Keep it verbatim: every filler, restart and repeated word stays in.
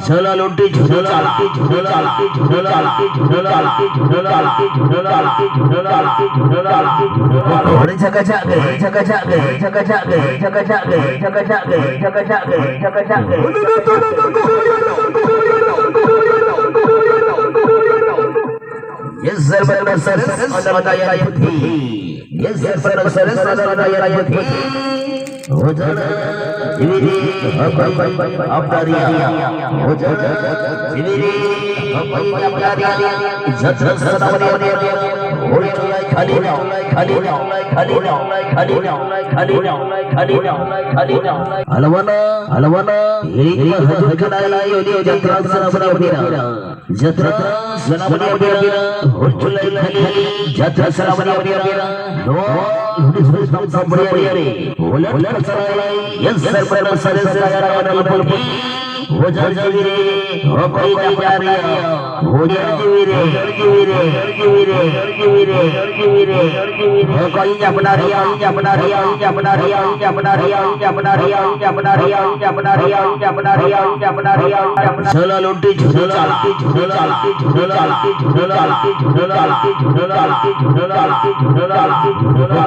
ᱡᱷᱟᱹᱞᱟ ᱞᱩᱱᱴᱤ ᱡᱷᱩᱨᱤ ᱪᱟᱞᱟ, ᱡᱷᱩᱨᱤ ᱪᱟᱞᱟ, ᱡᱷᱩᱨᱤ ᱪᱟᱞᱟ, ᱡᱷᱩᱨᱤ ᱪᱟᱞᱟ᱾ ᱚᱸᱰᱮ ᱡᱷᱟᱠᱟ ᱡᱷᱟᱠ ᱜᱮ, ᱡᱷᱟᱠᱟ ᱡᱷᱟᱠ ᱜᱮ, ᱡᱷᱟᱠᱟ ᱡᱷᱟᱠ ᱜᱮ, ᱡᱷᱟᱠᱟ ᱡᱷᱟᱠ ᱜᱮ, ᱡᱷᱟᱠᱟ ᱡᱷᱟᱠ ᱜᱮ, ᱡᱷᱟᱠᱟ ᱡᱷᱟᱠ ᱜᱮ᱾ ᱤᱥ ᱥᱮᱨᱢᱟ ᱨᱮ ᱥᱮᱨᱮᱧ ᱚᱱᱟ ᱜᱟᱭᱟᱱ ᱯᱩᱛᱷᱤ᱾ ᱤᱥ ᱥᱮᱨᱢᱟ ᱨᱮ ᱥᱮᱨᱮᱧ ᱚᱱᱟ ᱜᱟᱭᱟᱱ ᱯᱩᱛᱷᱤ᱾ ᱦᱚᱡᱟᱲ ᱡᱤᱣᱤ ᱨᱮ ᱦᱚᱠ ᱟᱹᱭᱤᱱ ᱟᱯᱱᱟᱨᱤᱭᱟ᱾ ᱦᱚᱡᱟᱲ ᱡᱤᱣᱤ ᱨᱮ ᱦᱚᱠ ᱟᱹᱭᱤᱱ ᱟᱯᱱᱟᱨᱤᱭᱟ᱾ ᱡᱟᱛᱨᱟ ᱥᱟᱱᱟᱢ ᱨᱮ ᱦᱩᱭ ᱪᱩᱞᱟᱭ ᱠᱷᱟᱹᱞᱤ ᱱᱟ, ᱠᱷᱟᱹᱞᱤ ᱱᱟ, ᱠᱷᱟᱹᱞᱤ ᱱᱟ, ᱠᱷᱟᱹᱞᱤ ᱱᱟ, ᱠᱷᱟᱹᱞᱤ ᱱᱟ, ᱠᱷᱟᱹᱞᱤ ᱱᱟ, ᱠᱷᱟᱹᱞᱤ ᱱᱟ᱾ ᱟᱞᱣᱟᱱᱟ, ᱟᱞᱣᱟᱱᱟ, ᱦᱤᱲᱤᱧ ᱢᱟ ᱦᱤᱡᱩᱜ ᱠᱟᱱᱟᱭ ᱩᱱᱤ ᱡᱟᱛᱨᱟ ᱥᱟᱱᱟᱢ ᱨᱮ ᱦᱩᱭ ᱱᱟ᱾ ᱡᱟᱛᱨᱟ ᱥᱟᱱᱟᱢ ᱨᱮ ᱦᱩᱭ ᱱᱟ᱾ ᱦᱩᱭ ᱪᱩᱞᱟᱭ ᱠᱷᱟᱹᱞᱤ, ᱡᱟᱛᱨᱟ ᱥᱟᱱᱟᱢ ᱨᱮ ᱦᱩᱭ ᱱᱟ᱾ ᱱᱚᱣᱟ ᱦᱩᱰᱤᱧ ᱦᱩᱰᱤᱧ ᱥᱟᱱᱟᱢ ᱥᱟᱱᱟᱢ ᱨᱮ ᱦᱩᱭ ᱱᱟ᱾ ᱦᱚᱞᱟ ᱠᱟᱛᱷᱟ ᱨᱮ, ᱤᱥ ᱥᱮᱨᱢᱟ ᱨᱮ ᱥᱮᱨᱮᱧ ᱚᱱᱟ ᱜᱟᱭᱟᱱ ᱯᱩᱛᱷᱤ᱾ ᱦᱚᱡᱟᱲ ᱡᱤᱣᱤ ᱨᱮ ᱦᱚᱠ ᱟᱹᱭᱤᱱ ᱟᱯᱱᱟᱨᱤᱭᱟ᱾ ᱦᱚᱡᱟᱲ ᱡᱤᱣᱤ ᱨᱮ, ᱦᱚᱡᱟᱲ ᱡᱤᱣᱤ ᱨᱮ, ᱦᱚᱡᱟᱲ ᱡᱤᱣᱤ ᱨᱮ, ᱦᱚᱡᱟᱲ ᱡᱤᱣᱤ ᱨᱮ, ᱦᱚᱡᱟᱲ ᱡᱤᱣᱤ ᱨᱮ᱾ ᱦᱚᱠ ᱟᱹᱭᱤᱱ ᱟᱯᱱᱟᱨᱤᱭᱟ, ᱟᱹᱭᱤᱱ ᱟᱯᱱᱟᱨᱤᱭᱟ, ᱟᱹᱭᱤᱱ ᱟᱯᱱᱟᱨᱤᱭᱟ, ᱟᱹᱭᱤᱱ ᱟᱯᱱᱟᱨᱤᱭᱟ, ᱟᱹᱭᱤᱱ ᱟᱯᱱᱟᱨᱤᱭᱟ, ᱟᱹᱭᱤᱱ ᱟᱯᱱᱟᱨᱤᱭᱟ᱾ ᱡᱷᱟᱹᱞᱟ ᱞᱩᱱᱴᱤ ᱡᱷᱩᱨᱤ ᱪᱟᱞᱟ, ᱡᱷᱩᱨᱤ ᱪᱟᱞᱟ, ᱡᱷᱩᱨᱤ ᱪᱟᱞᱟ, ᱡᱷᱩᱨᱤ ᱪᱟᱞᱟ᱾